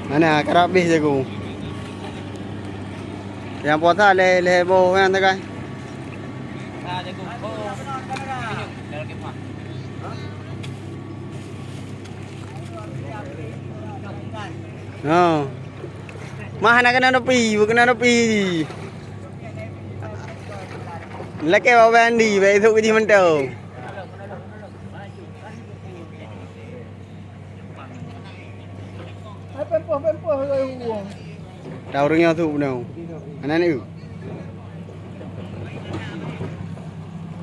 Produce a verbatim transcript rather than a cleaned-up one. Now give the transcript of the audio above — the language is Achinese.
Mana karab bih jagung. Nyang puasa lé, lé boh nyan sagai. Ha. Mah hana keunan api, beu keunan api. Lakée bak Bandi, bak esok keu jih mantong. Tahu ureueng nyoe tu bunoe. Aneuk ni.